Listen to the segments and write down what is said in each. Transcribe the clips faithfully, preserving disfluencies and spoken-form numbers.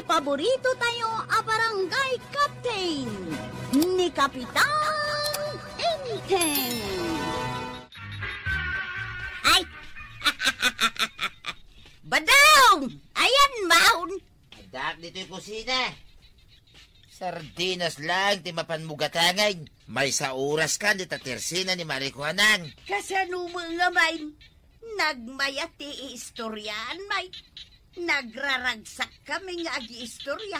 Paborito tayo a barangay captain, ni Kapitan Enteng. Ay! Badong! Ayan maun! Addaak ditoy kusina. Sardinas lang ti mapan mo gatangen. Maysa oras kan dita tersena ni Mari Kuanang. Kasano mo nga, May? Nagmayat ti iistoryaanmi. Nagraragsak kami nga agiistorya.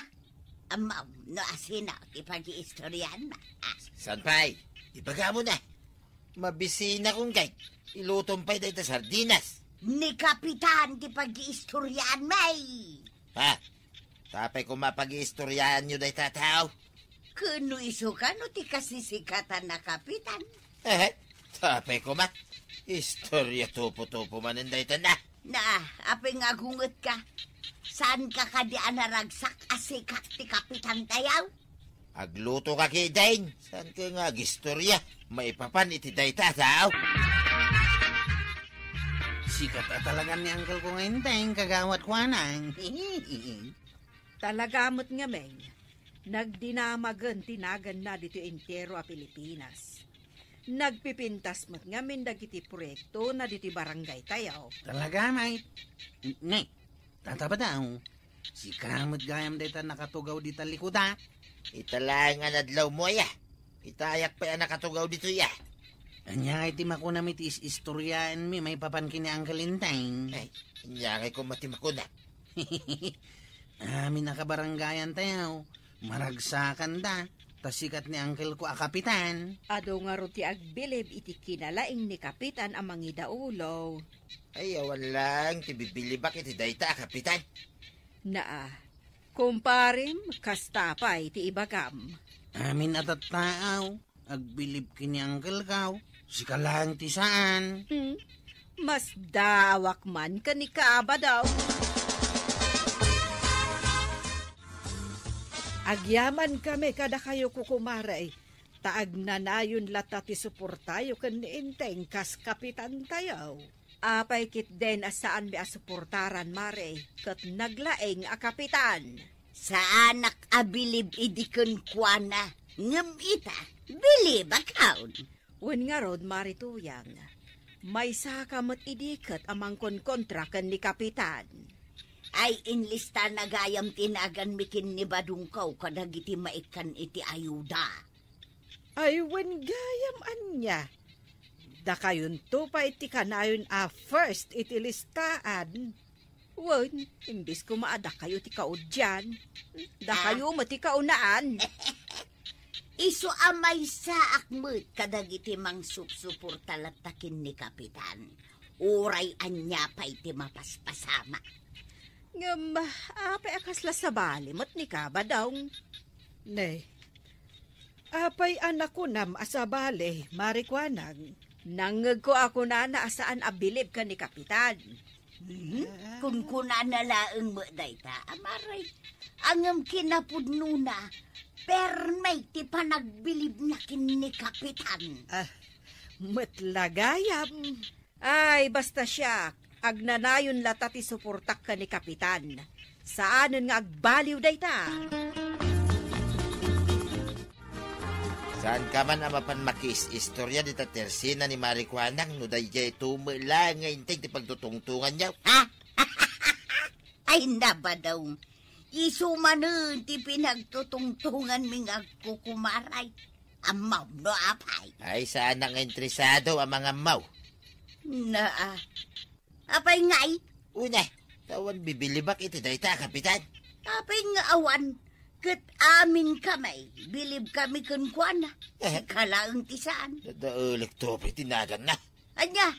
Ammom no asino ti pagiistoryaanmi. Ah. Saan pay? Ibaga mo na. Mabisinakon kay ilutom pay dayta sardinas. Ni Kapitan ti pagiistoryaanmi. Ha? Tapay koma pagiistoryaanyo dayta tao? Ken no isu kano ti kasisikatan a Kapitan? Eh, tapay koma. Istorya tupo-tupo manen dayta na. Na, apay nga agungetka? Saanka kadi a naragsak a sikat ti Kapitan tayo? Agluto ka ketdin. Saanka nga agistorya? Maipapan iti dayta a tao. Sikat a talagan ni Uncle ko nga Enteng, Kagawad Kuanang. Talaga met ngamin, nagdinamagen ti naganna ditoy entero a Pilipinas. Nagpipintas met ngamin dagiti proyektona ditoy barangay tayo. Talaga, May? Ne, Tata Badong, sika met gayam dayta nakatugaw dita likuda. Ita laeng a nadlaw mo, aya. Itayak pay a nakatugaw ditoy, aya. Ania ngay ti makunam iti is-istoryaanmi maipapan ken ni Uncle Enteng? Ay, ania ngay koma ti makunam? Amin a kabarangayan tayo, maragsakanda, ta sikat ni Uncle ko a Kapitan. Adu ngarud ti agbilib iti kinalaing ni Kapitan a mangidaulo. Ay, awan lang ti bibilibak iti dayta a Kapitan. Naa, kumparem, kasta pay ti ibagam. Amin a tattaaw, agbilib ken ni Uncle ko, sika lang ti saan. Hmm, masdaawak man ken ni Kabadaw. Agyaman kami kadakayo, kukumare, ta agnanayon latta ti suportayo ken ni Enteng kas kapitantayo. Apay ketdin a saanmi a suportaran, Mare, ket naglaing a kapitan? Saanak a bilib idi kenkuana, ngem ita, bilibakon. Wen ngarud, Mare Tuyang, maysaka met idi ket a mangkonkontra ken ni kapitan. Ay, inlistana gayam ti naganmi ken ni Badongko kadagiti maikkan iti ayuda. Ay, wen gayam ania? Dakayonto pay ti kanayon a first iti listaan. Wen, imbes koma a dakayo ti kaudian, dakayo met ti kaunaan. Isu a maysaak met kadagiti mangsupsuporta latta ken ni Kapitan. Uray ania pay ti mapaspasama. Ngem, apay a kasla sabali met ni Kabadaw? Ne, apay a nakunam a sabali, Mare Kuanang? Nangngegko a kunana a saan a bilib ken ni Kapitan. Mhm. Ah. Kunkunana laeng met dayta, a Mare. Ngem kinapudnona, perme ti panagbilibna ken ni Kapitan. Ah, met la gayam. Ay, basta siak, agnanayon latta ti suportak ken ni Kapitan. Saanen nga agbaliw dayta. Saanka man a mapan makiis-istorya dita tersena ni Mare Kuanang no daydiay met la nga integ ti pagtutungtonganyo? Ha? Ay, Nabadong. Isu manen ti pinagtutungtonganmi nga agkukumaray. Ammom no apay? Ay, saanak nga interesado a mangammo. Naa. Apay ngay? Una, ta awan bibilibak iti dayta a kapitan. Apay nga awan? Ket amin kami, bilib kami kenkuana. Eh. Sika laeng ti saan. Dadaelek to pay ti naganna. Ania?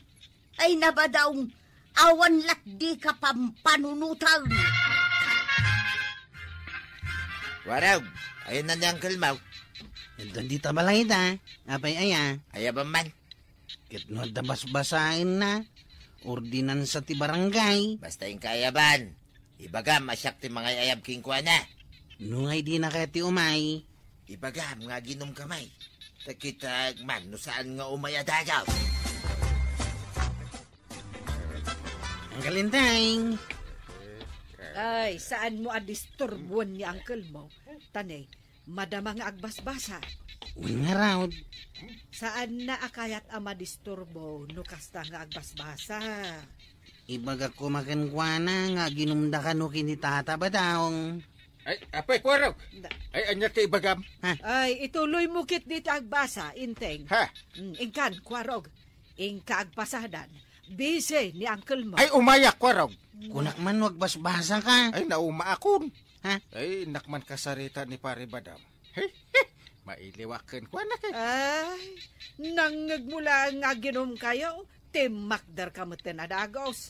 Ay, Nabadong, awan latdi ka pampanunotan. Warog, ayan na ni Uncle Mau. Adda dita balay da. Apay aya? Aya ba man? Ket no adda basbasaenna, ordinansa ti barangay. Basta inka ayaban. Ibagam a siak ti mangay-ayab kenkuana. No ngay dina kayat ti umay? Ibagam nga aginom kami. Ta kitak man no saan nga umay a dagaw. Uncle Enteng. Ay, saanmo a disturboen ni uncle mo. Ta ne, madama nga agbasbasa. Wen ngarud. Saanna a kayat a madisturbo no kasta nga agbasbasa. Ibagak koma kenkuana nga aginumda kano ken ni Tata Badong. Ay, apay, Kuarog. Da- Ay, ania ti ibagam? Ha? Ay, ituloy mo kit dita agbasa, Inteng. Ha? Mm, inkan, Kuarog. Inka agpasadan. Busy ni uncle mo. Ay, umayak, Kuarog. Kunak man no agbasbasa ka. Ay, naumaakon. Ha? Ay, innak man kasarita ni Pare Badong. Mailiwaken, kuana ket. Ay, nangngeg mo la nga aginum kayo, timmakder ka metten a dagos.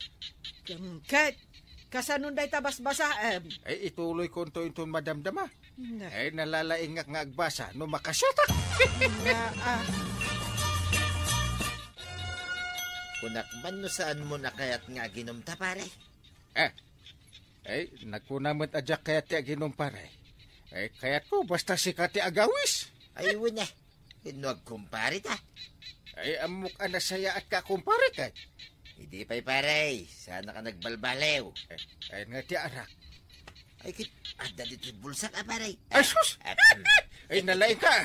Ket, kasanon dayta basbasaem? Ay, ituloy konto inton madamdama. Na. Ay, nalalaingak nga agbasa no makasiatak. Na, ah. Kunak man no saanmo a kayat nga aginumta, pare? Ah, Ay, nagkuna met a diak kayat ti aginum, pare. Ay, kayatko, basta sika ti agawis. Ay, wen a. Wenno agkumpare ta? Ay, ammok a nasayaat ka, kumpare, ket. Idi pay, pare, saan ka nagbalbaliw? Ay, ay, nga ti arak. Ay, ket, adda ditoy bulsak a, pare. Ay, sus! Ah, Ay, nalaing ka.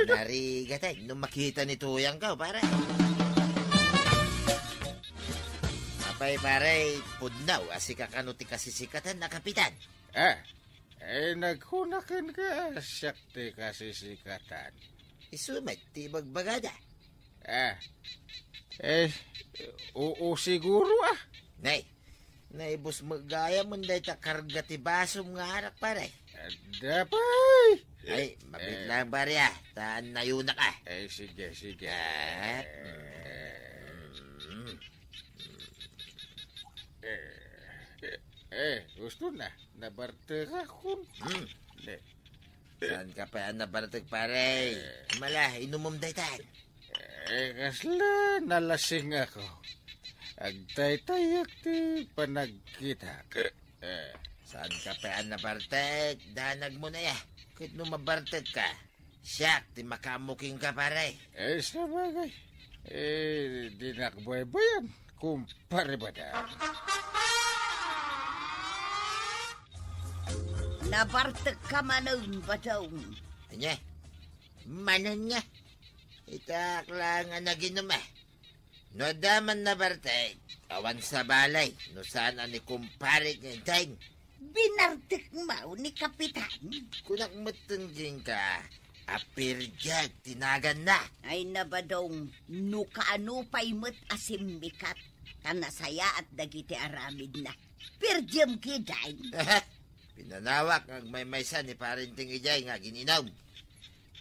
Narigat, ay, no makita ni Tuyang ka, pare. Apay, pare, pudno a sika kano ti kasisikatan a kapitan? Ah, eh, nagkuna kenka, siak ti kasisikatan. Isu met ti ibagbagada. Ah, eh, oo siguro, ah. Nay, naibus met gayam dayta karga ti basom nga arak, pare. Adda pay. Ay, mabit lang, pare, ah. Ta annayunak, ah. Eh, sige, sige. Ah. Eh, eh, eh, gusto na. Nabartek akon. Hmm. Eh. Saan ka pa nabartek, pare? Mala, inumom daytan. Eh, kasla nalasing ako. Agtaytayak ti panagkitak. Eh. Saan ka pa nabartek? Danag mo na ya. Ket no mabartek ka, siak ti makaammo kenka, pare. Eh, sabagay. Eh, dinak baybayan, kumpare Badong. Nabartek ka manen, Badong. Ania? Manen nga? Itak lang a naginum, eh. No adda man nabartek, awan sabali no saan a ni kumpare nga Enteng. Binartek maw ni Kapitan? Kunak metten kenka a perdiag ti naganna. Ay na, Badong, no kaano pay met a simmikat, ta nasayaat dagiti aramidna. Perdiem ketdin. Pinanawak nga agmaymaysa ni Pare Enteng idiay nga agin-inum.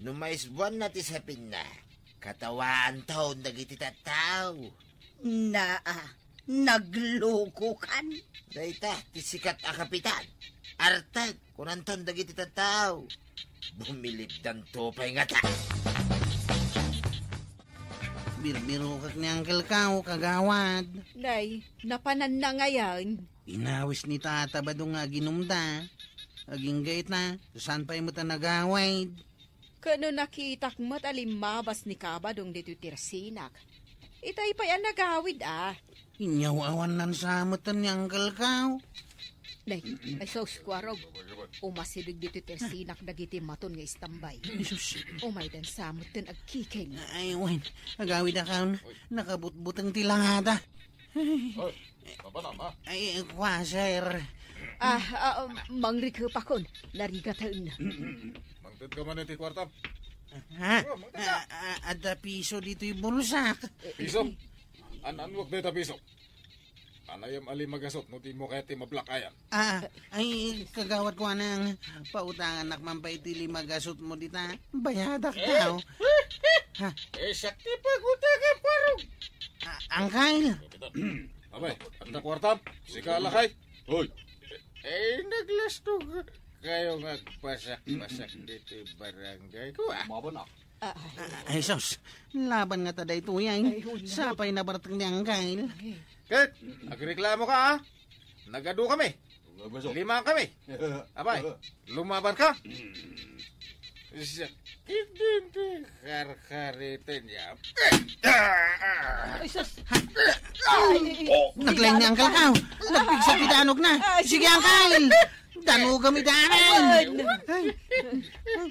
No maisbuanna ti sapinna, katawaanton dagiti tattao. Naa, naglukokan. Dayta ti sikat a kapitan. Artek, kunanton dagiti tattao. Bumilibdanto pay ngata. Birbirokak ni Uncle Kao, kagawad. Nay, napananna ngayen. Inawis ni Tata Badong nga aginumda. Agingga ita, saan pay met a nagawid? Ket no nakitak met a limmabas ni Kabadong ditoy tersinak, itay pay a nagawid, a. Inyaw awan nansametan ni Uncle Kao. Nay, ay sus, Kuarog. Umasideg ditoy tersinak dagiti maton nga istambay. Jesus. Umaydan sa metten agkiking. Ay, wen. Agawid a kaon. Nakabutbuteng ti langada. Ay, Papa Nam, ha? Ay, kwa, sir. Ah, ah, um, mangrikep akon. Narigaten. Mangted ka man iti kwarta. Ha? Oh, mangted ka. Ah, ah, adda piso ditoy bulsak. Piso? An-anuak dayta piso? Anayam a lima gasut no di mo kayat ti mablak ayan. Ah, ay, kagawad ko anang, pautanganak man pay ti lima gasut mo dita. Bayadak daw. Ha? Eh, siak ti pagutang a parong. Ah, angkay. Kapitan. Abay, adda kwartam? Sika, lakay. Hoy. Eh, naglastog kayo nga agpasak-pasak dito barangay ko, ah. Mabon, ah. Ah, ay. Ah, ay, sus. Laban nga ta daytoy, ay. Ay, hunya. Sapay nabartek ni Angkay. Ay. Ket, agreklamo ka, ah. Nagadu kami. Lima kami. Abay, lumaban ka. Sakit din ti karkariten niya. Ay, sus! Ay, Oh, naglaing ni Uncle Kao. Nagpigsa ti danogna. Ay, Sige, Uncle. Danogam iti amin. Ay. Ay.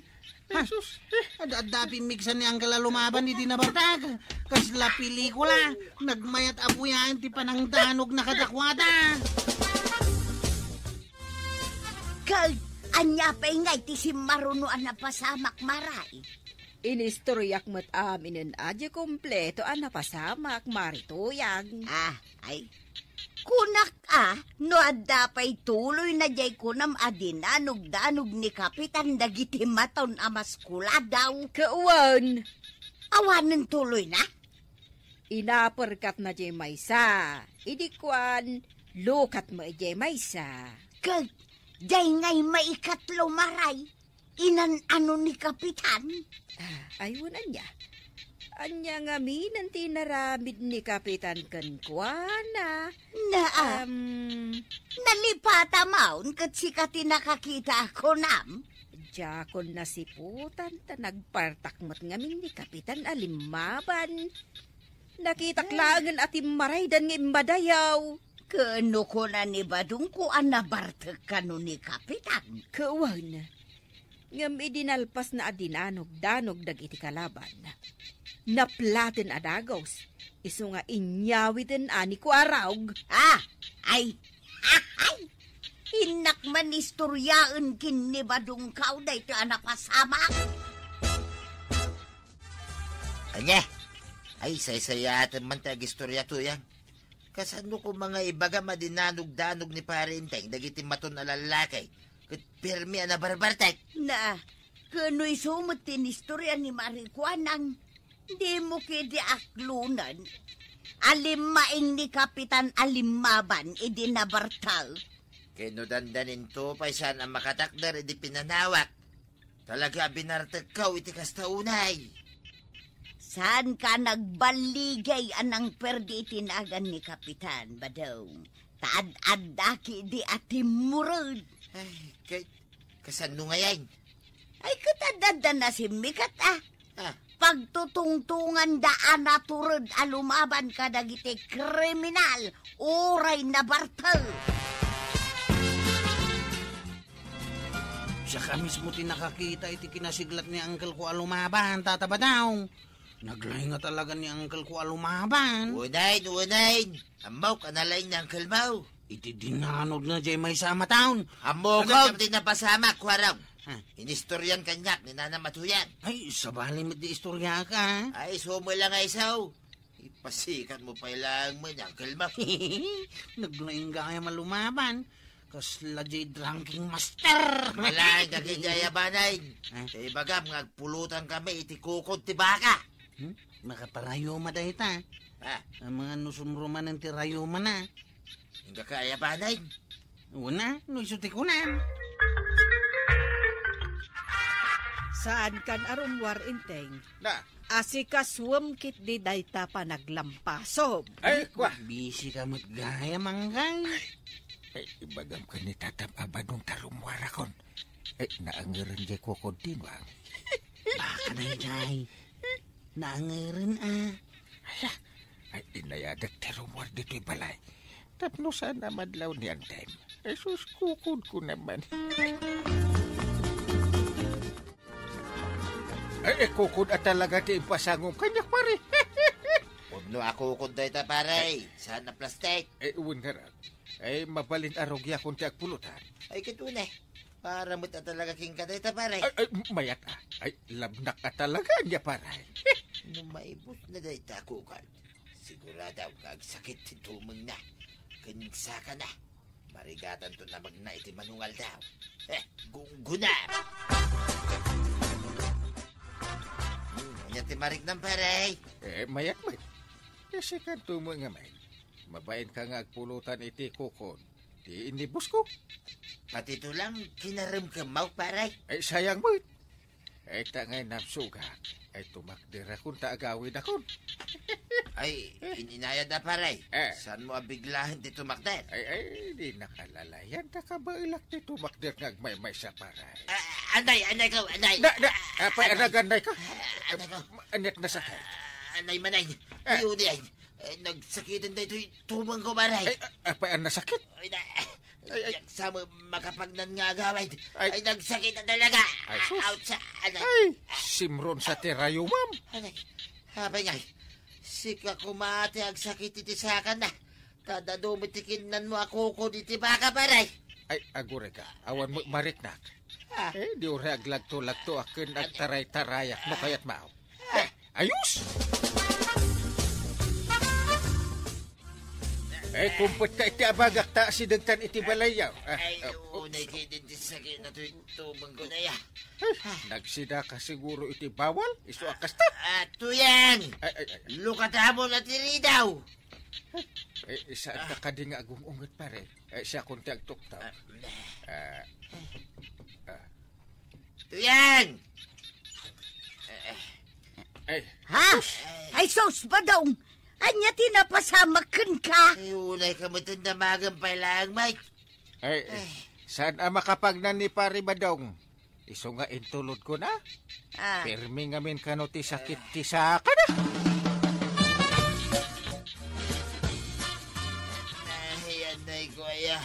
Ha? Sus. Adda, adda pimmigsa ni Uncle a lumaban iti nabartak. Kasla pelikula. Nagmayat a buyaen ti panangdanogna kadakuada. Ket ania pay ngay ti simmaruno a napasamak, Maray? Inistoriak met aminen a di kompleto a napasamak, Mari Tuyang. Ah, ay. Kunak a, no adda pay tuloyna diay kunam a dinanogdanog ni Kapitan dagiti maton a maskuladaw. Ket wen. Awanen tuloyna? Inaperkatna diay maysa. Idi kuan, lukatmo idiay maysa. Ket diay ngay maikatlo, Maray, inan-ano ni Kapitan? Ah, ay, wen ania? Ania ngamin ti inaramid ni Kapitan kenkuana? Na, ah, Um, nalipata maon ket sika ti nakakita a kunam? Diakon nasiputan ta nagpartak met ngamin ni Kapitan a limmaban. Nakitak laengen a timmaraydan nga immadayaw. Ket no kuna ni Badongko a nabartek kano ni Kapitan? Ket wen, ngem idi nalpasna a dinanogdanog dagiti kalaban, naplaten a dagus, isu nga inyawiden a ni Kuarog. Ah, ay, ay, innak man istoryaen ken ni Badongko daytoy a napasamak. Ania? Ay, saysayaatem man ti agistorya, Tuyang. Kasano koma nga ibagam a dinanogdanog ni Pare Enteng dagiti maton a lallaki ket permi a nabarbartek? Na, ket no isu met ti inistorya ni Mari Kuanang, dimo ketdi aklonen a limmaing ni Kapitan a limmaban idi nabartek. Ket no dandaninto pay saan a makatakder idi pinanawak, talaga a binartekko iti kasta unay. Saanka nagballigay a nangperdi iti nagan ni Kapitan, Badong. Ta ad-adda ketdi a timmured. Ay, kay, kasano ngayen? Ay, ket adda nasimmikat, a. Ah. Pagtutungtunganda a natured a lumaban kadagiti kriminal uray nabartek. Siak a mismo ti nakakita iti kinasiglat ni Uncle ko a lumaban, Tata Badong. Naglaing a talaga ni Uncle ko a lumaban. Unayen, unayen. Ammok a nalaing ni Uncle mo. Iti dinanogna diay maysa a maton. Ammok. Ano ti napasamak, Kuarog? Ha? Inistoryan kaniak ni Nanang Matuyang. Ay, sabali met ti istoryak, a. Ay, isu met la nga isu. Ipasikatmo pay laeng met ni Uncle mo. Naglaing gayam a lumaban. Kasla diay drinking master. Malaeng dagiti ayabanen. Ha? Ibagam nga agpulotankami iti kukod ti baka. Hmm? Makaparayuma dayta. Ah. Amangan no sumrumanen ti rayumana. Inka ka ayabanen. Una, no isu ti kunam. Saankan a rummuar, Enteng. Na. Asikasuem ketdi dayta panaglampasom. Ay, kwa. Busy ka met gayam, Uncle. Ay, ibagam ken ni Tatam a Badong ta rummuarakon. Ay, naangeren diay kukod ti nuang. Baka daydiay. Naangeren, a. Aya, ay, inayadek ti rummuar ditoy balay. Tapno saan a madlaw ni Enteng. Ay, sus, kukod ko naman. Ay, eh, kukod a talaga ti impasangom kaniak, pare. Pudno a kukod dayta, pare. Saan a plastik? Eh, wen ngarud. Ay, mabalin a rugiakon ti agpulotan. Ay, ket wen, eh. Para met a talaga kenka dayta, pare. Ay, ay, mayat, a. Ay, labnak a talaga ania, pare. No maibusna dayta a kukod, sigurado nga agsakit ti tumengna ken sakana. Marigatanto a magna iti manungaldaw. Eh, gungguna! Hmm, ania ti mariknam, pare? Eh, mayat met. Kasikanto met ngamin. Mabainka nga agpulotan iti kukod ti innibusko. Pati ito lang, kinaremkemmo, pare. Ay, sayang met. Ay, ta ngay namsugak. Ay, tumakderakon ta agawidakon. Ay, ininayad a, pare. Eh. Saan mo a biglaen ti tumakder? Ay, ay, di nakalalayan. Nakabaelak ti tumakder nga agmaymaysa, pare. Ah, anay, anay ko, anay. Na, na, apay, anaganay ka? Ah, anay ko. Anak na sakit. Ah, anay manay. Eh. Ayun, ay. Eh, nagsakit ang daytoy tumang ko, pare. Ay, a-, apay, ang nasakit? Ay, na, Ay, ay. Diak sa mo makapagnan nga agawid. Ay. Ay, nagsakit na talaga. Ay, sus. Ouch, ah, anay. Ay, simron sa tirayo, ma'am. Anay, apay ngay. Sika kumati agsakit iti saka na. Tadadumi ti kinnan mo a kuko diti baka, pare. Ay, agurega. Awan mo mariknak. Ah. Eh, di uray aglagto-lagto aken agtaray-tarayak no kayat mao. Eh, ayos! Eh, kumpet ka iti abagak ta asidegtan iti balayyo. Ah, ay, ah, unay oops. Kay din ti sakit na tuy tumang ko na ya. Eh, nagsida ka siguro iti bawal? Isu a kasta? Ah, Tuyang! Ay, ay, ay. Lukata mo na ti ridaw! Eh, saan ka kadi nga agung-unget, pare? Eh, siya kunti agtuktaw. Ah, ah, ah. Tuyang! Eh, eh. Ay, ha? Sus! Ay, sus, Badong! Ania ti napasamak kenka? Ay, unay ka met damagen pay laeng, Mike. Ay, saan a makapagnan ni Pare Badong? Isu nga intulod ko na. Ah. Pirmi ngamin kano ti sakit ti saka na. Ay, anay ko aya.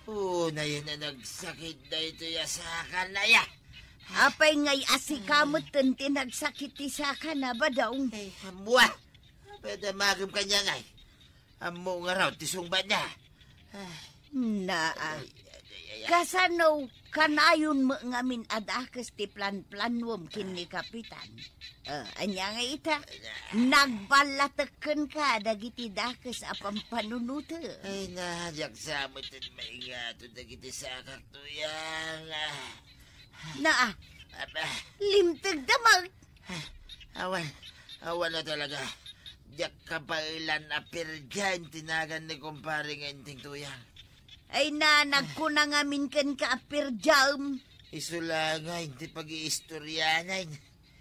Unayen a nagsakit daytoy a saka na ya. Apay ngay a sika metten ti nagsakit ti saka na, Badong? Ay, ammua. Apay a damagem kaniangay? Ammo ngarud ti sungbatna. Ah. Naa. Ay, ay, ay, ay. Kasano kanayon met ngamin a dakes ti planplanuem ken ni Kapitan? Ah, ania nga ita? Nagballatek kenka dagiti dakes a pampanunotem. Ay, na, diak sa met ti maingato dagiti sakak, Tuyang. Ah. Naa, aba. Limtegda met. Ah, awan, awan na talaga. Diak kabaelan a pirdiaen ti nagan ni kumpare nga Enteng, Tuyang. Ay, na, nagkuna ngamin kenka a pirdiaem. Isu la ngay ti pag-iistorianan.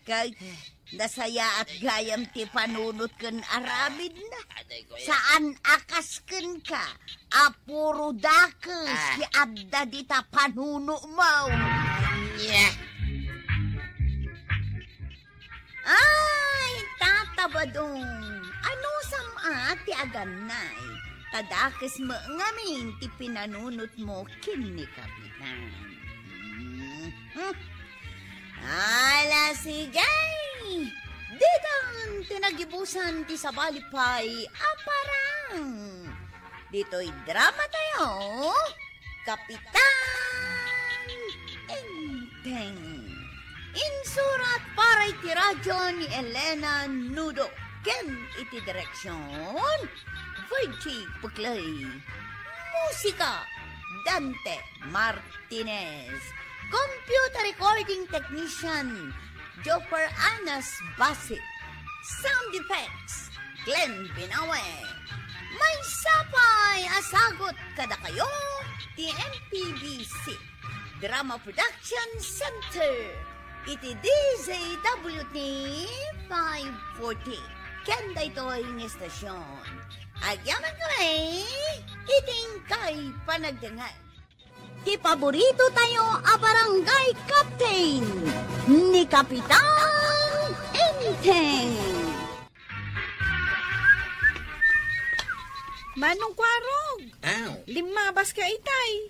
Kay, nasayaat gayam ti panunot ken aramidna. Anay ko ya. Saan a kas kenka a puro dakes ti adda dita panunomo. Nya. Ay, Tata Badong, anusam a ti agannay? Ta dakes met ngamin ti pinanunotmo ken ni Kapitan. Mhm. Ala, sige! Ditan ti nagibusan ti sabali pay a parang. Ditoy drama tayo, Kapitan Enteng. Insurat para iti radyo ni Elena Nudo ken iti direksyon, Virgie Puclay. Musika, Dante Martinez. Computer recording technician, Joffer Anas Basit. Sound effects, Glenn Binawe. Maysa pay a sagut kadakayo ti M P B C Drama Production Center iti D Z W T five forty. Ken daytoy nga estasyon, agyaman kami iti inkay panagdengngeg. Ti paborito tayo a barangay captain, ni Kapitan Enteng. Manong Kuarog, aw, limmabas ka itay.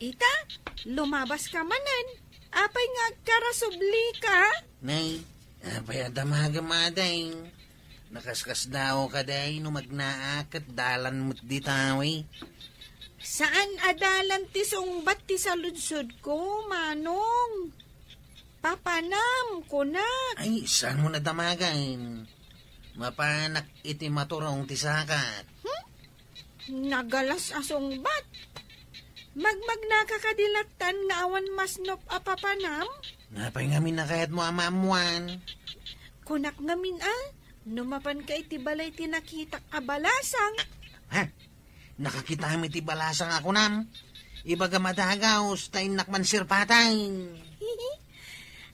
Ita, lumabas ka manen. Apay nga agkarasubli ka? Nay, apay a damagem, aday? Nakaskasdaaw ka, day, no magnaak ket dalan met dita, wi. Saan a dalan ti sungbat ti saludsodko, Manong? Papanam, kunak. Ay, saan mo nadamagan? Mapanak iti maturong ti sakat. Hmm? Nagalas a sungbat. Magmagnaka kadi lattan nga awan masnop a papanam? Napay ngamin a kayatmo a maammuan? Kunak ngamin a, no mapanka iti balay ti nakitak a balasang. Ha? Nakakitaam iti balasang a kunam? Ibagam a dagaus ta innak mansirpatay.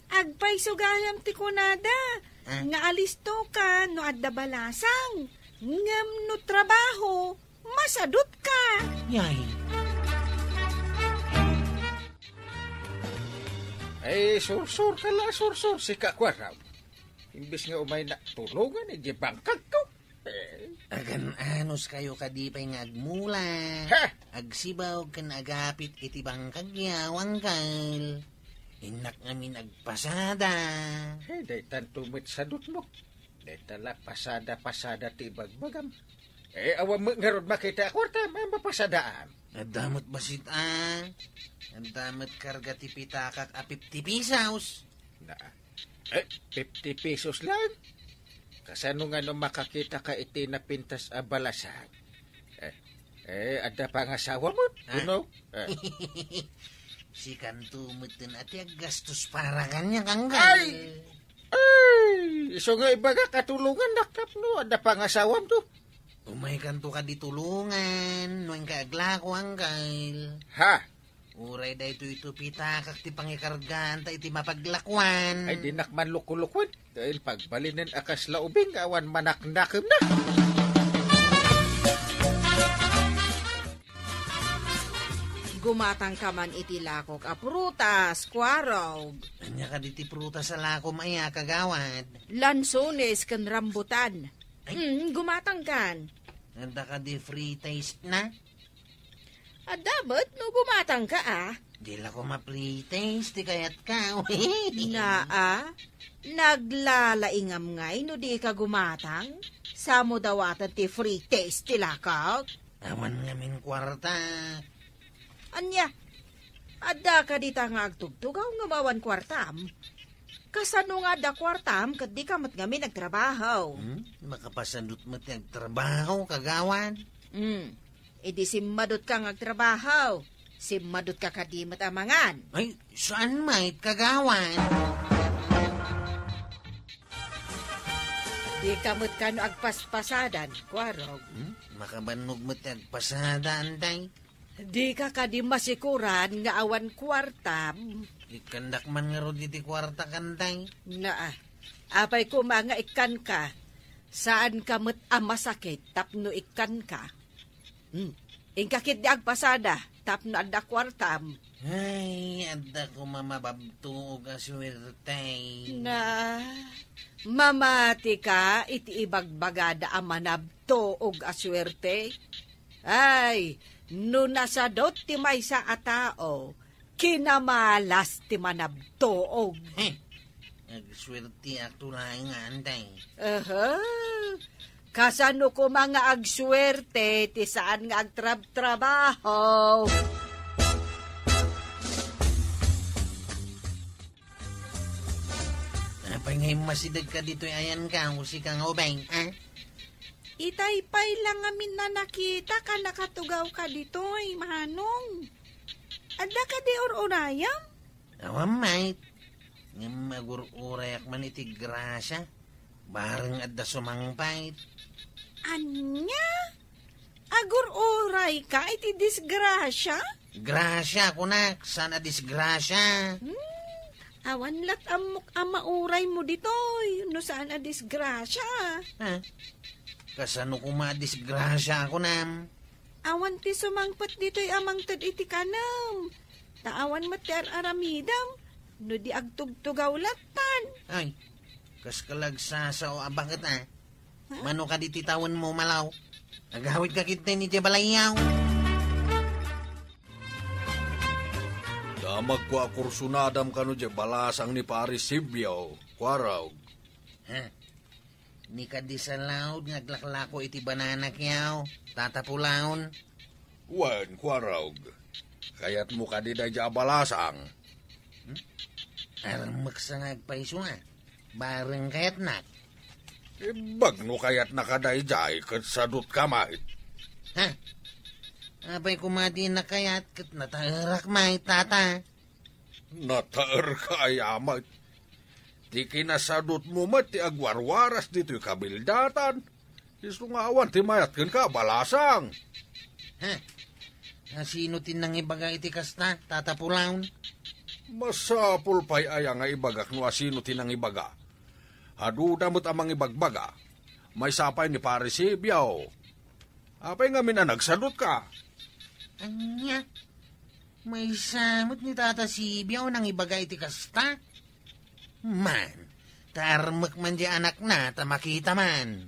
Agpayso gayam ti kunada, ah, nga alisto ka no adda balasang. Ngem no trabaho, masadutka. Yay. Ay, sursur ka la, sursur, sika, Kuarog. Imbes nga umaynak tulongan, idiay bangkagko. Eh. Agan-anos kayo kadi pay nga agmula. Ha? Agsibawg ken agapit iti bangkagyo, Angkel. Innak ngamin agpasada. Eh, daytanto met sadutmo. Dayta la pasada-pasada ti ibagbagam. Eh, awan met ngarud makita a kuarta, ma-, mapasadaam. Adda met bassit a. Adda met karga ti pitakak a fifty pesos. Na, eh, fifty pesos lang? Kasano nga no makakita ka iti napintas a balasang? Eh, eh, adda pangasawa mo? Ha? Uno? Eh. Sikanto met ti aggastos para kaniak, Angkel. Ay! Ay! Isu nga ibaga, katulongannak tapno adda pangasawam to. Umaykanto kadi tulongan, no inka aglako, Angkel. Ha? Uray daytoy ti pitakak ti pangikargaanta iti mapaglakuan. Ay, dinak man lukulukuen. Dahil pagbalinen a kasla ubing nga awan manaknakemna. Gumatang ka man iti lakok a prutas, Kuarog. Ania kadi ti prutas a lakom aya, kagawad? Lansones ken rambutan. Ay. Mm, gumatang kan. Adda kadi free taste na? Adda met no gumatang ka, a. Di la ko ma-free taste ti kayat ka. Naa, naglalaingam ngay no di ka gumatang? Samo dawaten ti free taste ti lakok? Awan ngamin kuarta. Ania? Adda ka dita nga agtugtugaw ngem awan kuartam? Kasano nga adda kuartam ket di ka met ngamin agtrabaho? Hmm? Makapasadut met ti agtrabaho, kagawad? Hmm. Idi simmadut ka nga agtrabaho, simmadut ka kadi met a mangan. Ay, saan met, kagawad? Di ka met kano agpaspasadan, Kuarog. Hmm? Makabannog met ti agpasada, antay? Di ka kadi masikuran nga awan kuartam? Ikkandak man ngarud iti kuarta, kantay. Naa, apay koma nga ikkanka? Saan ka met a masakit tapno ikkanka? Hmm. Inka ketdi agpasada tapno adda kuartam. Ay, adda koma mababtuog a suerte. Na, mamati ka iti ibagbagada a manabtuog a suerte? Ay, no nasadut ti maysa a tao, kinamalas ti manabtuog. Heh, agsuerteak to laeng, antay. Aha. Kasano koma nga agsuerte ti saan nga agtrabtrabaho? Apay nga immasideg ka ditoy ayan ka, o sika nga ubing, a? Itay pay la ngamin a nakita ka, nakatugaw ka ditoy, Manong. Adda ka di ur-urayam? Awan, mait. Ngem agur-urayak man iti grasya. Bareng adda sumangpet. Ania? Agur-uray ka iti disgrasya? Grasya, kunak, saan a disgrasya? Hmm, awan lat ammok a mauray mo ditoy, no saan a disgrasya. Ha? Kasano koma a disgrasya, kunam? Awan ti sumangpet ditoy a mangted iti kanem. Ta awan met ti ar-aramidem, no di agtugtugaw lattan. Ay, kas ka la agsasao a baket, a. Ha? Mano kadi ti tawenmo, malaw? Agawid ka ketdin iti balayyo. Damagko a kursunadam kano diay balasang ni Pari Sibio, Kuarog. Ha? Ni kadi sa laud nga aglaklako iti banana kyaw, Tata Pulaon? Wen, Kuarog. Kayatmo kadi daydiay a balasang? Hmm? Armeksa nga agpayso, a. Bareng kayatnak. Ibaga no kayatna ka daydiay, ket sadutka met. Ha? Apay koma ti nakayat, ket nataerak met, Tata. Nataerka aya met? Ti kinasadutmo met ti agwarwaras ditoy kabildatan. Isu nga awan ti mayat kenka a balasang. Ha? A, sino ti nangibaga iti kasta, Tata Pulaon? Masapul pay aya nga ibagak no a sino ti nangibaga? Aduda met a mangibagbaga. Maysa pay ni Pare Sibio. Apay ngamin a nagsadutka? Ania? Maysa met ni Tata Sibio nangibaga iti kasta? Man, ta armek man di anakna ta makita man.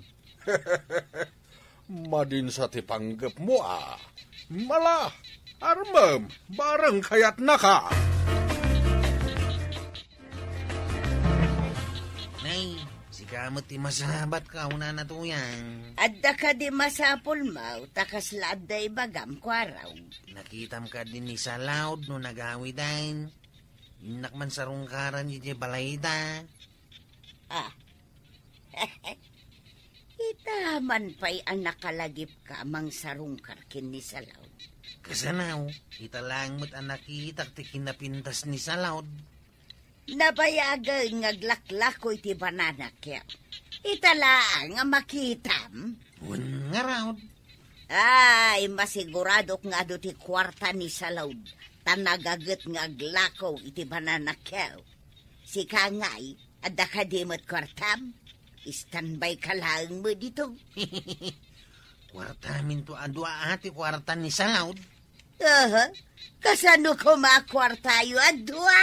Madinsa ti panggepmo a. Mala, armem, bareng kayatnaka. Nay, sika met ti masabat ka, una na tuyang. Adda kadi masapulmo, ta kasla adda ibagam, Kuarog? Nakitam kadi ni Salaud no nagawiden? Innak man sarungkaran idiay balayda. Ah. Ita man pay a nakalagipka a mangsarungkar ken ni Salaud. Kasano, ita laeng met a nakitak ti kinapintas ni Salaud. Nabayagen nga aglaklako iti banana cue. Ita laeng a makitam. Wen ngarud. Ay, masiguradok nga adu ti kuarta ni Salaud, ta nagaget nga aglako iti banana cue. Sika ngay, adda kadi met kuartam? Standby ka laeng met dito. Kuartaminto a dua a ti kuarta ni Salaud. Aha, kasano koma a kuartayo a dua?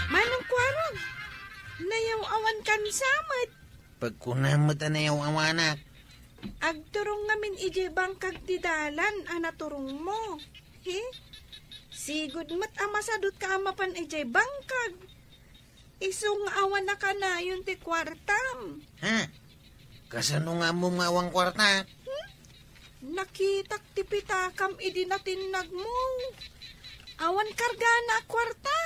Manong Kuarog, nayaw-awan kan samet. Pagkunam met a nayaw-awanak. Agturong ngamin idiay bangkag ti dalan a naturongmo. He? Sigud met a masadutka a mapan idiay bangkag. Isu nga awan a kanayon ti kuartam. Ha? Kasano nga ammom nga awan kuarta? Hmm? Nakitak ti pitakam idi natinnagmo. Awan kargana a kuarta.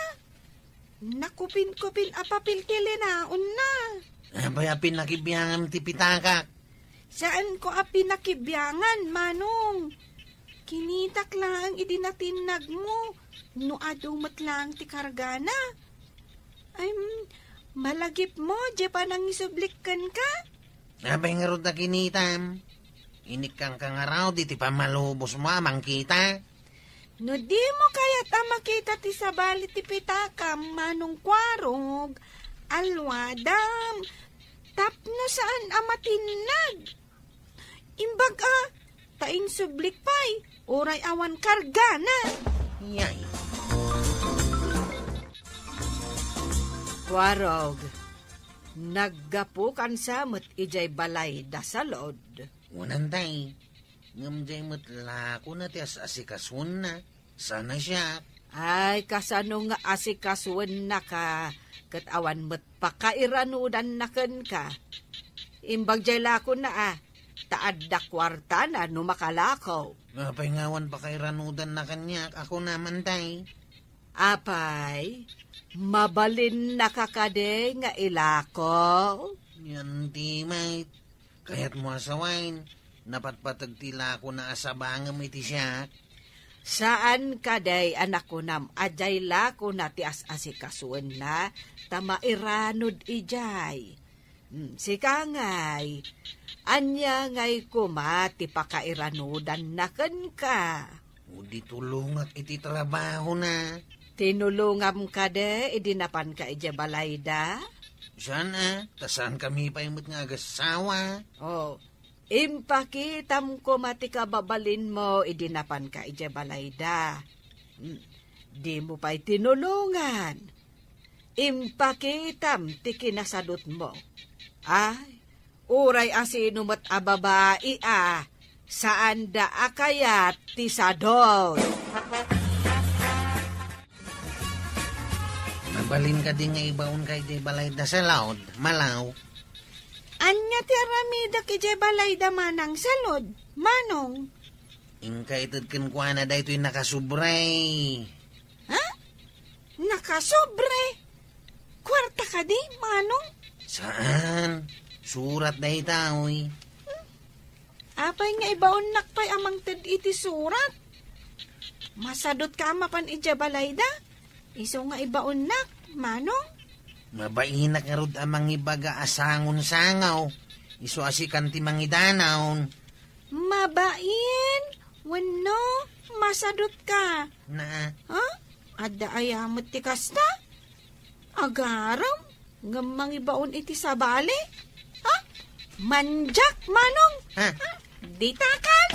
Nakupin-kupin a papel ti linaonna. Apay a pinakibiangam ti pitakak? Saanko a pinakibiangan, Manong. Kinitak laeng idi natinnagmo. No adu met laeng ti kargana. Ay, mm, malagipmo, diay panangisublik kenka? Apay ngarud a kinitam? Inikkanka ngarud iti pammalubosmo a mangkita? No dimo kayat a makita ti sabali ti pitakam, Manong Kuarog, alwadam. Tapno saan a matinnag. Imbag a, ta insublik pay, uray awan kargana. Yay. Kuarog, naggapukan sa met idiay balay da Salud. Unan tay, ngem diay met lakona ti as-asikasuenna. Sana siak. Ay, kasano nga asikasuennaka ket awan met pakairanudanna kenka? Imbag diay lakona a, ta adda kuartana no makalako. Apay nga awan pakairanudanna kaniak, ako naman tay. Apay, mabalinnaka kadi nga ilako? Yan ti met. Kayatmo a sawen, napatpateg ti lakona a sabangem iti siak? Saan kadi a nakunam a diay lakona ti as-asikasuenna ta mairanud idiay? Hmm, sika ngay, ania ngay koma ti pakairanudanna kenka? O di tulongak iti trabahona. Tinulongam kadi idi napanka idiay balayda? Saan a, ta saankami pay met nga agassawa. O, impakitam koma ti kababalinmo idi napanka idiay balayda. Hmm, dimo pay tinulongan. Impakitam ti kinasadutmo. Ay, uray asino met a babai a, saanda a kayat ti sadut. Mabalin kadi nga ibaonka idiay balayda Salud, Malaw? Ania ti aramidek idiay balayda Manang Salud, Manong? Inka ited kenkuana daytoy nakasubre. Ha? Nakasubre? Kuarta kadi, Manong? Saan. Surat dayta, oy. Hmm? Apay nga ibaonnak pay a mangted iti surat? Masadutka a mapan idiay balayda? Isu nga ibaonnak, Manong? Mabainak ngarud a mangibaga a sangon sangaw. Isu a sikan ti mangidanaw. Mabain? Wenno, masadutka? Na. Ha? Adda aya met ti kasta? Agarem? Ngem mangibaon iti sabali? Ha? Mandiak, Manong? Ha? Ha? Ditakan?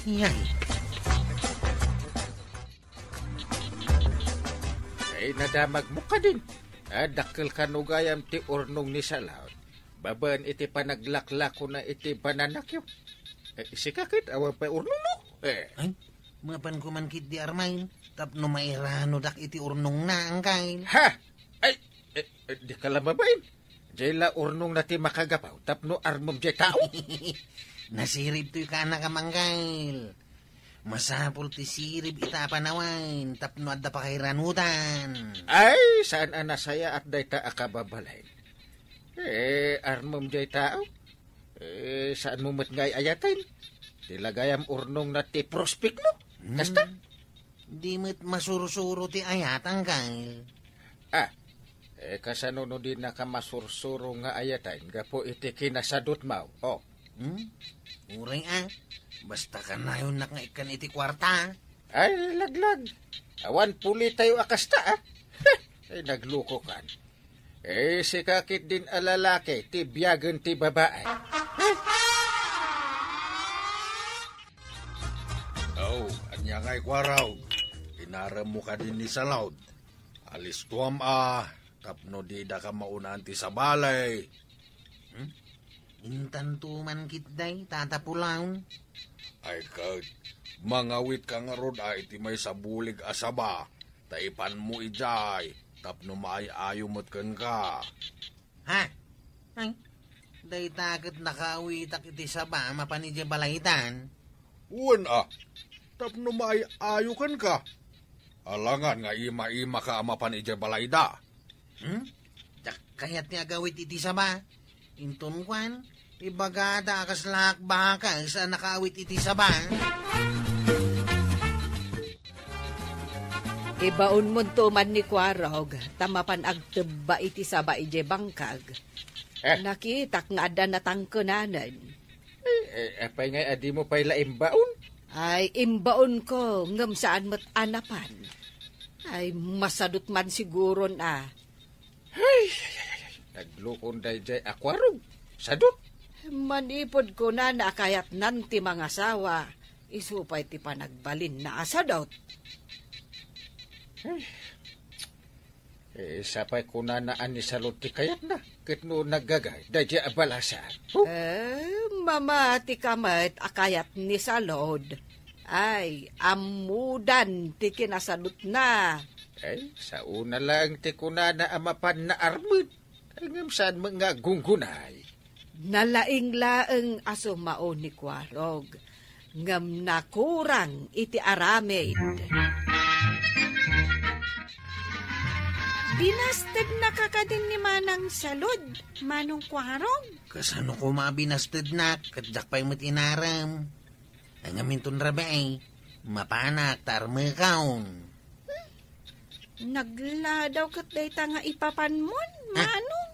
Yay. Ay, nadamagmo kadin. Ah, dakkel kano gayam ti urnong ni Salaw. Babaen iti panaglaklakona iti bananakyo. Eh, sika ket, awan pay urnongmo? Eh. Ay, mapanko man ketdi, Armain, tapno mairanodak iti urnongna, Angkel. Ha? Ay, eh, eh, dika la mabain. Diay la urnongna ti makagapu tapno armem diay tao. Nasiribtoy kanakam, Angkel. Masapul ti sirib ita a panawen tapno adda pakairanutan. Ay, saan a nasayaat dayta a kababalin. Eh, armem diay tao? Eh, saanmo met nga ay-ayaten? Ti la gayam urnongna ti prospektmo. Hmm. Kasta? Di met masursuro ti ayat, Angkel. Ah, eh, kasano no dinaka masursuro nga ayaten gapu iti kinasadutmo? Oh. Hmm? Uray a, basta kanayonnak nga ikkan iti kuarta. Ay, laglag. Awan pulitayo a kasta, ah. Ay, naglukokan. Eh, sika ketdin a lalaki, ti biagen ti babai. Oh, ania ngay, Kuarog? Inaremmo kadin ni Salaw? Alistuam a, tapno didaka maunaan ti sabali. Hmm? Intanto man ketdi, Tata Pulong. Ay ket, mangawitka ngarud a iti maysa bulig a saba, ta ipanmo idiay, tapno maay-ayo met kenka. Ha? Ay, dayta ket nakaawitak iti saba a mapan idiay balaydan. Wen a, tapno maay-ayo kenka. Alangan nga ima-imaka a mapan idiay balayda. Hmm? Diak kayat nga agawid iti saba. Inton kuan, ibagada a kaslaak bakes a nakaawid iti saba. Ibaonmonto man ni Kuarog, ta mapan agtebba iti saba idiay bangkag. Eh. Nakitak nga adda natangkenanen. Eh, eh, apay ngay a dimo pay la imbaon? Ay, imbaonko, ngem saan met a napan. Ay, masadut man siguron a. Ay, ay, ay, ay, ay. Naglukon daydiay a Kuarog. Sadut. Manipud kunana a kayatnan ti mangasawa, isu pay ti panagbalinna a sadut. Ay. Eh, sapay kunana a ni Salud ti kayatna, ket no naggagay, daydiay a balasang. Huh? Eh, mamatika met a kayat ni Salud. Ay, ammodan ti kinasadutna. Ay, saona laeng ti kunana a mapanna armed. Ay, ngem saan met nga aggunggunay. Nalaing laeng a sumao ni Kuarog, ngem nakurang iti aramid. Binastednaka kadin ni Manang Salud, Manong Kuarog? Kasano koma a binastednak, ket diak pay met inarem. Ngem inton rabii, mapanak ta armekon. Nagladaw ket dayta nga ipapanmon, ah, Manong?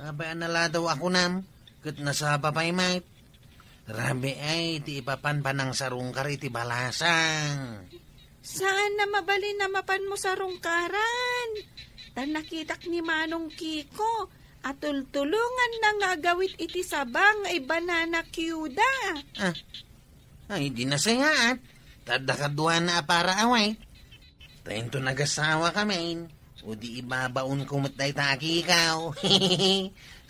Apay a naladaw a kunam, ket nasapa pay met. Rabii ti ipapan panangsarungkar iti balasang. Saan a mabalin a mapanmo sarungkaran? Ta nakitak ni Manong Kiko a tultulonganna nga agawid iti saba nga ibanana cue da. Ah, Ay, di nasayaat. Ta adda kaduana a para away. Ta inton agasawakamin, o di ibabaonko met dayta a kikaw.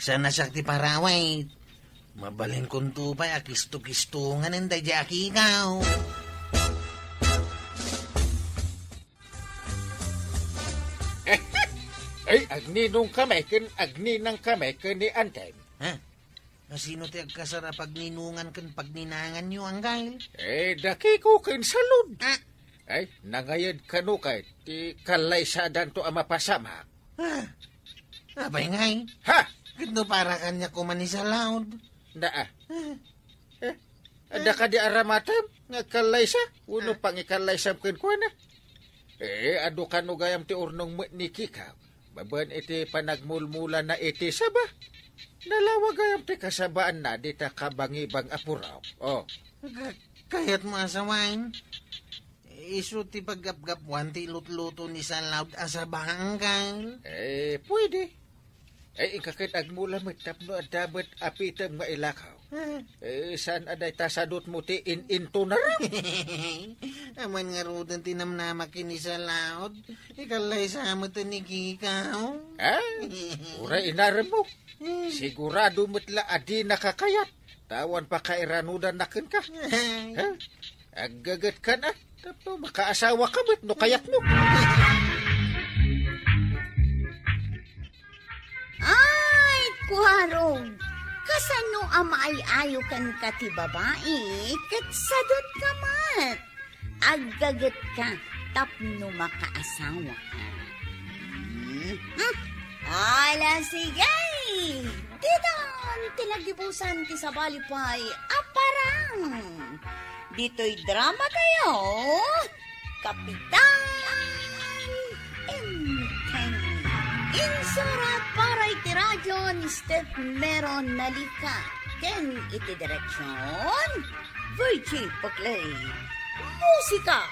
Saan a siak ti para away. Mabalinkonto pay a kisto-kistonganen daydiay a kikaw. Ay, agninong kami ken agninang kami ken ni Antem. Ha? Asino ti agkasar a pagninongan ken pagninanganyo, Anggail? Eh, dakiko ken Salud. Ah. Ay, nangayad kano kay ti kallaysadanto a mapasamak. Ah. Apay ngay? Ha? Ket no para kaniak koma ni Salud? Naa. Ah. Eh, adda kadi aramatem nga agkallaysa? Wenno, ah, pangikallaysam kenkuana? Eh, adu kano gayam ti urnong met ni Kikaw. Babaen iti panagmulmulana iti saba. Nalawa gayam ti kasabaanna dita kabangibang a purok. Oh. Ka-, kayatmo a sawen? Isu ti paggapgapuan ti lutluto ni Salud a saba, Anggail? Eh, pwede. Ay, inka ket agmula met tapno adda met apitem nga ilakaw. Ah. Eh, saan a dayta sadutmo ti in-intunar? Aman ngaruden ti namnama ken ni Salaud. Ikallaysa met ni Kikaw. Ah, uray inaremmo. Hmm. Sigurado met la a di nakakayat. Tawan pakairanudan na kenka. Ay. Ha? Aggaget ka na. Tapno makaasawa ka met no kayatmo. Ay, Kuarog, kasano a maay-ayo kenka ti babai, ket sadut ka met? Aggaget ka tapno makaasawa ka. Hmm? Hmm? Ala, sige! Ditan ti nagibusan ti sabali pay a parang. Ditoy drama tayo, Kapitan Enteng. Insurat para iti radio ni Steph Meron Nalika. Ken iti direksyon, Virgie Paclay. Musika,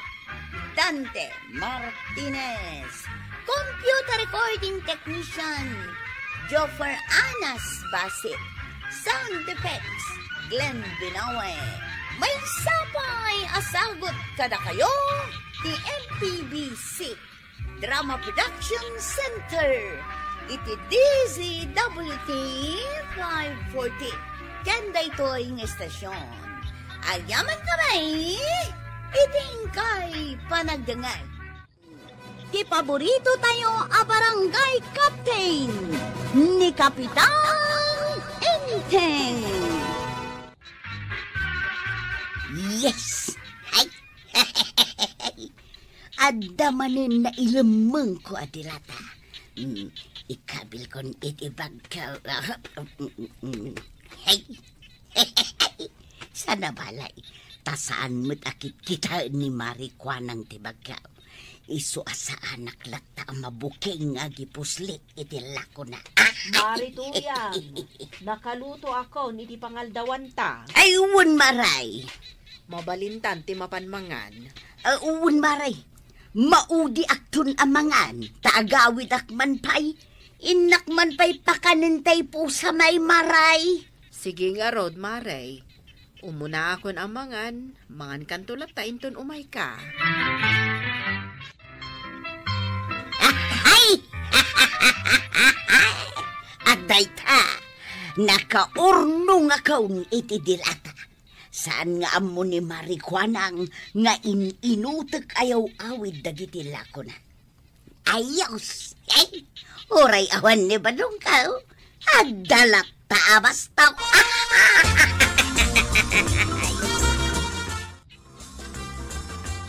Dante Martinez. Computer recording technician, Joffer Anas Basit. Sound effects, Glenn Binawe. Maysa pay a sagut kadakayo ti M P B C Drama Production Center iti D Z W T five forty. Ken daytoy nga estasyon, agyamankami iti inkay panagdengngeg. Ti paborito tayo a barangay captain, ni Kapitan Enteng. Yes! Ay! Adda manen nailemmengko a dilata. Mm, ikabilkon iti bagko. Ay! Sana balay, ta saan met a kitkitaen ni Mari Kuanang ti bagko. Isu a saanak latta a mabukeng nga agipuslit iti lakona. Mari Tuyang, nakalutoakon iti pangaldawanta. Ay, wen, Maray. Mabalintan ti mapan mangan. Ah, wen, Maray. Maudiakton a mangan, ta agawidak man pay. Innak man pay pakanen tay pusa, Maray. Sige ngarud, Maray. Umunaakon a mangan, mangankanto latta inton umayka. Ay! Adda ita, nakaurnongakon iti dilata. Saan nga ammo ni Mari Kuanang nga in-inutek a yaw-awid dagiti lakona. Ayos! Ay, uray awan ni Badongkaw, adda latta a bastok.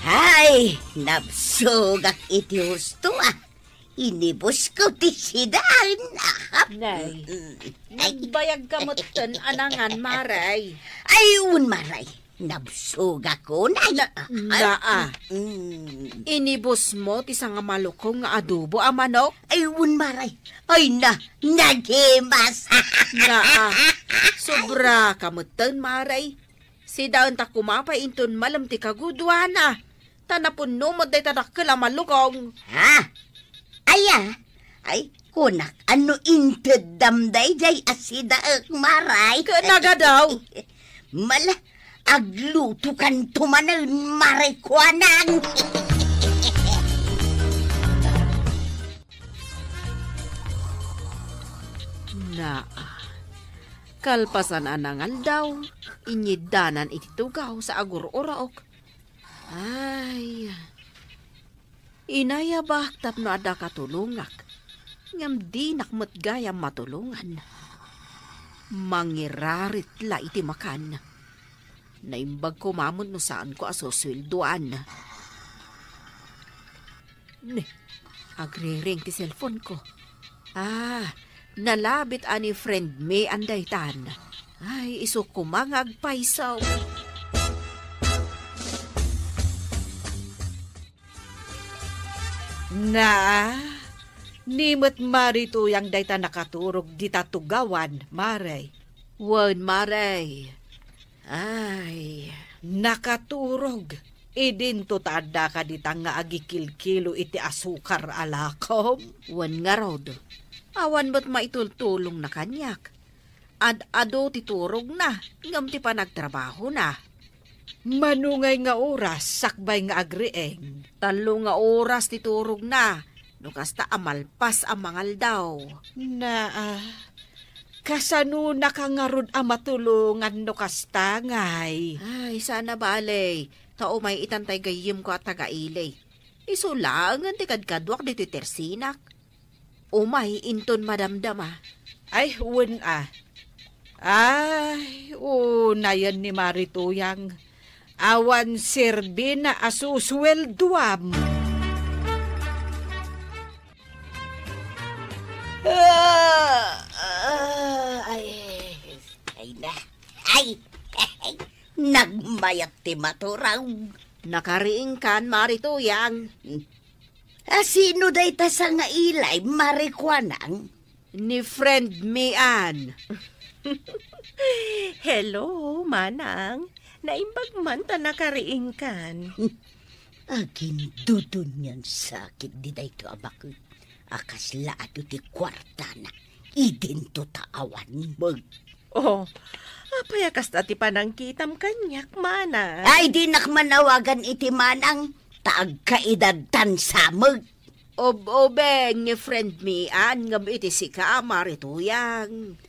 Ay, nabsogak iti husto, ah. Inibusko ti sidaen, ah. Nay, mm, ay, nagbayag ka metten a nangan, Maray. Ay, un, Maray. Nabsogak unay. Na, ah, naa. Mm. Inibusmo ti sangamalukong nga adobo a manok? Ay, un, Maray. Ay, na, nagimas. Naa. Sobra ka metten, Maray. Sidaenta koma pay inton malem ti kagudoana. Ta napunno met dayta dakkel a malukong. Ha? Aya? Ay, kunak, ano inteddam daydiay a sidaek, Maray? Ket nagadaw. Mala, aglutokanto manen, Maray Kuanang. Naa. Kalpasan a nangaldaw, inyiddanan iti tugaw sa agur-uraok. Ay, inayabak tapno adda katulongak, ngem dinak met gayam matulongan. Mangirarit la iti makan. Naimbag koma met no saanko a susueldoan. Ne, agriring ti cellphone ko. Ah, nalabit a ni friend mi andaytan. Ay, isu koma nga agpayso. Na, ni met Mari Tuyang dayta nakaturog dita tugawan, Mare. Wen, Mare. Ay, nakaturog. Idinto ta addaka dita nga agikilkilo iti asukar a lakom? Wen ngarud. Awan met maitultulongna kaniak. Ad-adu ti turogna, ngem ti panagtrabahona. Mano ngay nga oras sakbay nga agriing? Tallo nga oras ti turogna, no kasta a malpas a mangaldaw. Naa, kasanonaka ngarud a matulongan no kasta ngay? Ay, saan a bale, ta umay itan tay gayyemko a taga-ili. Isu laengen ti kadkaduak ditoy tersinak. Umay inton madamdama. Ay, wen a. Ay, unayen ni Mari Tuyang. Awan serbina a susueldoam. Ah, ah, ay, ay na. Ay, nagmayat ti maturog. Nakariingkan, Mari Tuyang. A, sino dayta sangailay, Mari Kuanang? Ni friend mi, Ann. Hello, Manang. Naimbag man ta nakariingkan. Agindudun niyan sakit di dayto a baket. A kasla adu ti kuartana. Idinto ta awan met. Oh, apay a kasta ti panangkitam kaniak, Manang? Ay, dinak man awagan iti Manang, ta agkaedadtan sa met. Ob-obeng ni friend mi, Ann, ngem iti sika, Mari Tuyang.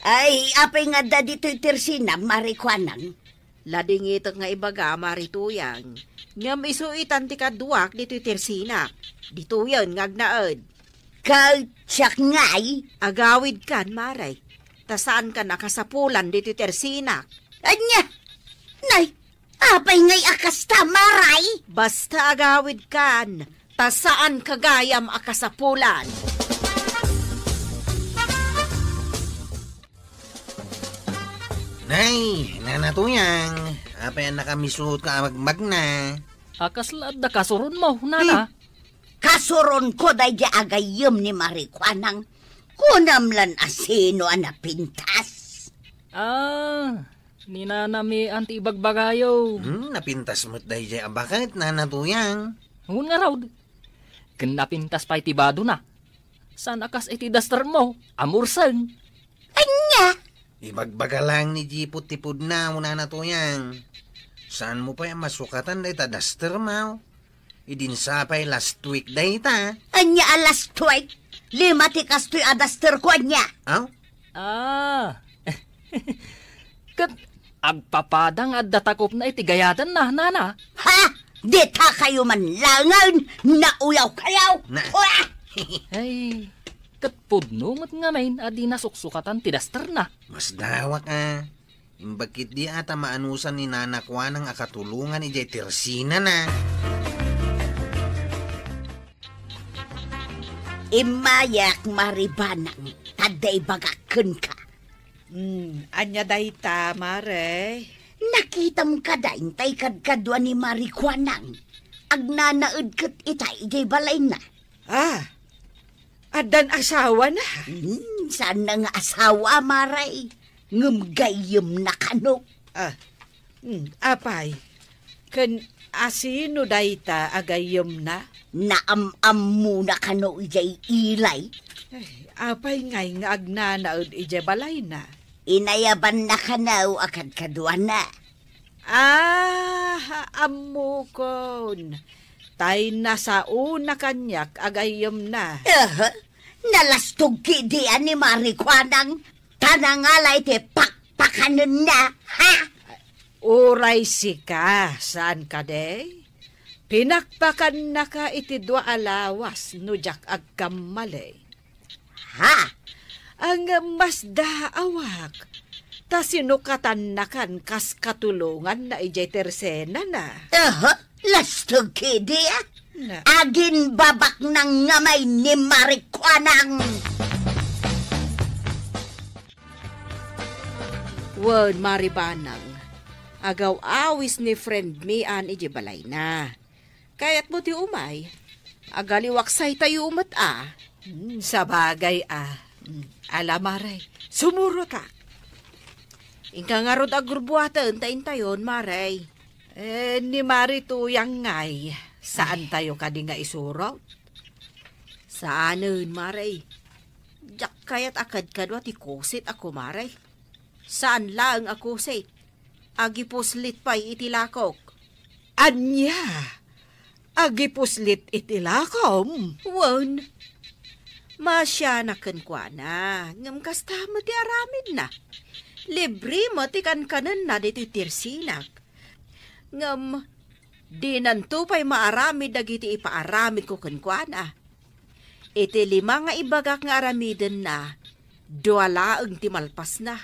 Ay, apay nga adda ditoy tersina, Mari Kuanang? Ladingitek nga ibaga, Mari Tuyang. Ngem isu itan ti kaduak ditoy tersinak. Ditoyen nga agnaed. Ket siak ngay? Agawidkan, Mari. Ta saankan a kasapulan ditoy tersinak. Ania? Nay, apay ngay a kasta, Mari? Basta agawidkan, ta saanka gayam a kasapulan. Nay, Nana Tuyang, apay a nakamisuot ka a magmagna? A kasla adda kasuronmo, Nana? Hmm. Kasuronko daydi agayyem ni Mari Kuanang. Kunam lan a sino a napintas? Ah, ni Nana Mian ti ibagbagayo. Hmm, napintas met daydi a baket, Nana Tuyang. Ngun ngarud, ken napintas pay ti badona. Saan a kas iti dastermo, a murseng. Ania? Ibagbaga lang ni Jipot ti pudna, Nana Tuyang. Saanmo pay a masukatan dayta dastermo? Idin sa pay last week dayta. Ania a last week? Lima ti kastoy a dasterko, ania? Aw? Ah. Ket agpapada nga adda takopna iti gayadanna, Nana. Ha? Dita kayo man langen, nauyaw kayo! Na. Ua! Ay, ket pudno met ngamin a di nasuksukatan ti dasterna. Masdawak a. Imbag ketdi a ta maanusan ni Nana Kuanang a katulongan idiay tersinana. Immayak, Mari Banang, ta adda ibagak kenka. Hmm, ania dayta, Mare? Nakitam kada intay kadkadua ni Mari Kuanang. Agnanaed ket ita idiay balayna. Ah, addan asawana? Hmm, saanna nga asawa, Mare. Ngem gayyemna kano. Ah, hmm, apay, ken asino dayta a gayyemna? Naam-ammona kano idiay ilay. Ay, apay ngay nga agnanaed idiay balayna? Inayabanna kano a kadkaduana. Ah, ammokon. Tay nasaona kaniak a gayyemna. Aha, nalastog ketdi a ni Mari Kuanang, ta nangala iti pakpakanenna, ha? Uray sika, saan kadi? Pinakpakannaka iti dua a lawas no diak agkammali. Ha? Ngem masdaawak, ta sinukatannakan kas katulonganna idiay tersenana. Aha, lastog ketdi, a? Na. Aginbabaknang ngamay ni Mari Kuanang. Wen, Mari Banang, agaw-awis ni friend Mian idiay balayna. Kayatmo ti umay? Agaliwaksaytayo met a. Hmm, sabagay a. Hmm, ala, Mare, sumurotak. Inka ngarud a gurbuaten ta intayon, Mare. Eh, ni Mari Tuyang ngay, saantayo kadi nga isurot? Saanen, Mare. Diak kayat a kadkadua ti kusit a kumare. Saan laeng a kusit. Agipuslit pay iti lakok. Ania? Agipuslit iti lakom? Wen. Maasianak kenkuana, ngem kasta met ti aramidna. Libre met ti kankanenna ditoy tersinak. Ngem, dinanto pay maaramid dagiti ipaaramidko kenkuana. Iti lima nga ibagak nga aramidenna, dua laeng ti malpasna.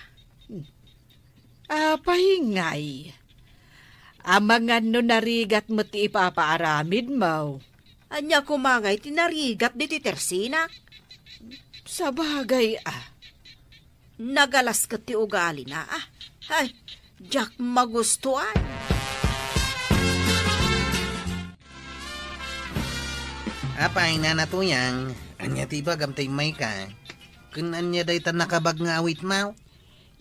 Apay ngay? Amangan no narigat met ti ipapaaramidmo. Ania koma ngay ti narigat ditoy tersinak? Sabagay a. Nagalas ket ti ugalina, a. Ay, diak magustuan. Apay, Nana Tuyang, ania ti ibagam ta immayka? Ken ania dayta nakabag nga awitmo?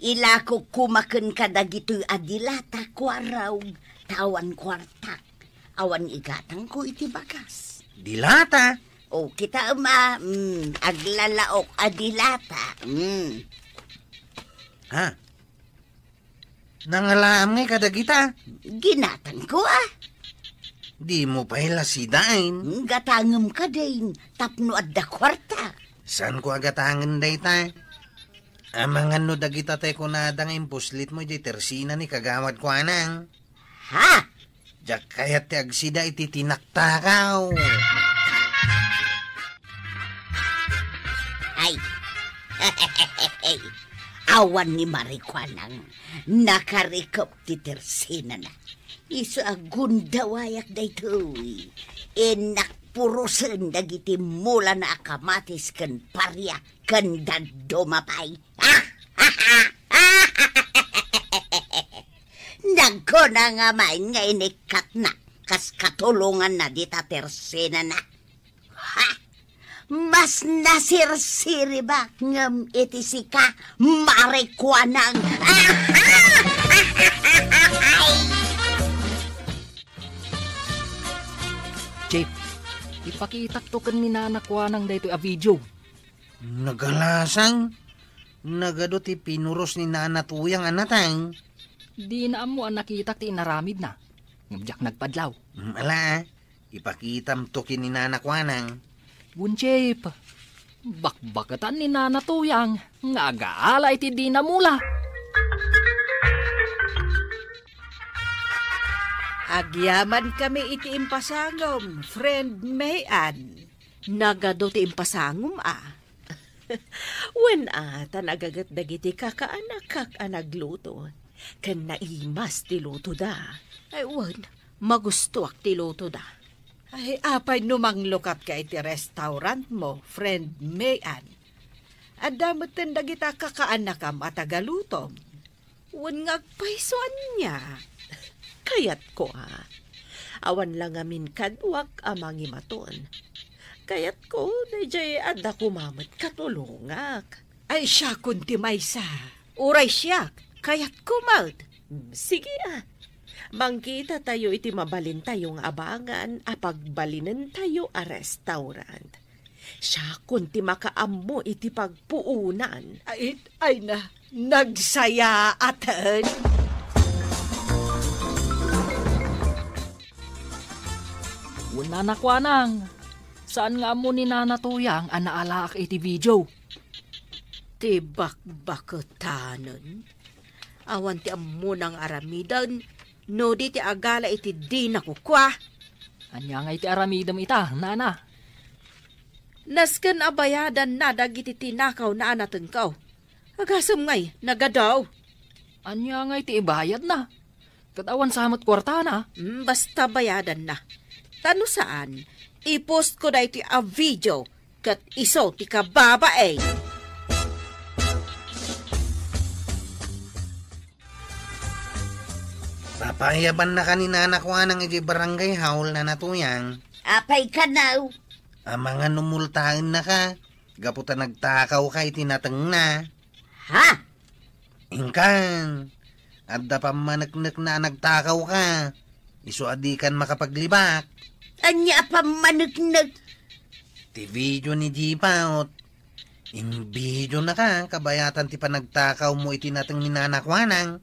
Ilakok koma kenka dagitoy a dilata, Kuarog, ta awan kuartak. Awan igatangko iti bagas. Dilata? O, kitaem a, mm, aglalaok a dilata. Mm. Ha? Nangalaam ngay kadagita? Ginatangko, a. Dimo pay la sidain. Mm, gatangem kadin, tapno adda kuarta. Saanko a gatangen dayta? Amangan no dagita tay kunada nga impuslitmo idiay tersina ni Kagawad Kuanang. Ha? Diak kayat ti agsida iti tinaktakaw. Ay. Awan ni Mari Kuanang. Nakarikep ti tersinana. Isu a gundawayak daytoy. Innak purosen dagiti mulana a kamatis ken paria ken dadduma pay. Nagkuna nga main nga inikkatna kas katulonganna dita tersinana. Ha? Mas nasirsiribak ngem iti sika, Mari Kuanang. Chief, ipakitakto ken ni Nana Kuanang daytoy a video. Nagalasang, nagadu ti pinuros ni Nana Tuyang a natang. Dina ammo a nakitak ti inaramidna. Ngem diak nagpadlaw. Mm, ala, ipakitamto ken ni Nana Kuanang. Wen, Chief, bakbaketan ni Nana Tuyang nga agaala iti dina mula. Agyamankami iti impasangom, friend May Ann. Nagadu ti impasangom, a. Wen, a, ta nagaget dagiti kakaanakak a nagluto, ken naimas ti lutoda. Ay, wen, magustoak ti lutoda. Ay, apay no manglukatka iti restaurantmo, friend May Ann? Adda metten dagita kakaanakam a tagalutom. Wen nga agpayso ania? Kayatko a. Awan la ngamin kaduak a mangimaton. Kayatko, daydiay adda koma met katulongak. Ay, siakon ti maysa. Uray siak, kayatko met. Mm, sige a. Mangkitatayo iti mabalintayo nga abangan a pagbalinentayo a restaurant. Siakon ti makaammo iti pagpuonan. Ay, ay na, nagsayaaten. Wen, Nana Kuanang, saan nga ammo ni Nana Tuyang a naalaak iti video? Ti bakbaketanen. Awan ti ammona nga aramiden, no di ti agala iti dina kukua. Ania ngay ti aramidem ita, Nana? Nasken a bayadanna dagiti tinakawna a natengko. Agasem ngay, nagadu. Ania ngay ti ibayadna? Ket awan sa met kuartana. Mm, basta bayadanna. Ta no saan, i-postko daytoy a video ket isu ti kababain. Papaayabannaka ni Nana Kuanang idiay barangay hall, Nana Tuyang. Apay kano? Amangan no multaennaka, gapu ta nagtakawka iti natengna. Ha? Inkan, adda pammaneknekna a nagtakawka. Isu a dikan makapaglibak. Ania a pammaneknek? Ti video ni Jipaut. Inbidionaka, kabayatan ti panagtakawmo iti nateng ni Nana Kuanang.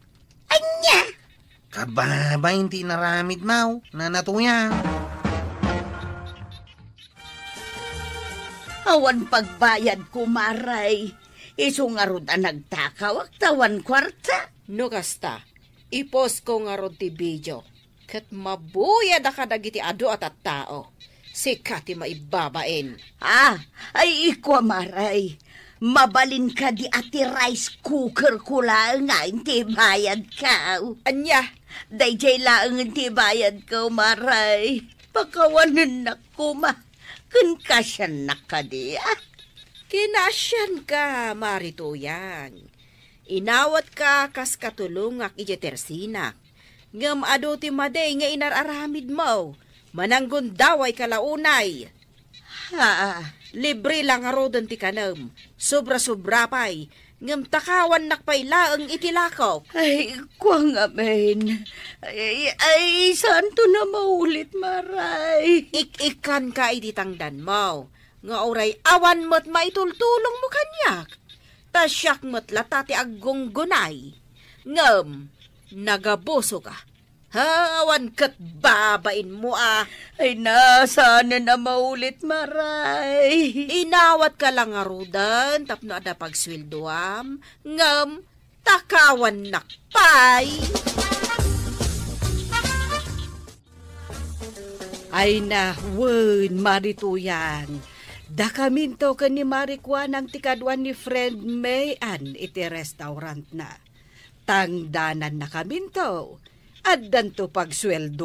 Ania? Kababain ti inaramidmo, Nana Tuyang. Awan pagbayadko, Maray. Isu ngarud a nagtakawak ta awan kuarta. No kasta, iposko ngarud ti video. Ket mabuyad a kadagiti adu a tattao. Sika ti maibabain. Ah, ay, ikua, Maray. Mabalin kadi a ti rice cooker ko laeng nga inti bayadko. Ania? Daydiay laeng inti bayadko, Maray. Pakawanennak koma. Ken kasiannak kadi, ah? Kinasianka, Mari Tuyang. Inawatka kas katulongak idiay tersinak. Ngem adu ti madi nga inar-aramidmo. Mananggundawayka la unay. Ha? Libre la ngaruden ti kanem. Sobra-sobra pay. Ngem takawannak pay laeng iti lakok. Ay, kua ngamin. Ay, ay, saanton a maulit, Maray. Ik-ikkanka iti tangdanmo. Nga uray awan met maitultulongmo kaniak. Ta siak met latta ti aggunggunay. Ngem, nagabusoka. Ha, awan ket babainmo a. Ay, na, saanen a maulit, Maray. Inawatka la ngaruden tapno adda pagsueldoam, ngem takawannak pay. Ay na, wen, Mari Tuyang. Dakaminto ken ni Mari Kuanang ti kaduan ni friend May Ann iti restaurantna. Tangdanannakaminto. Addanto pagsueldoan.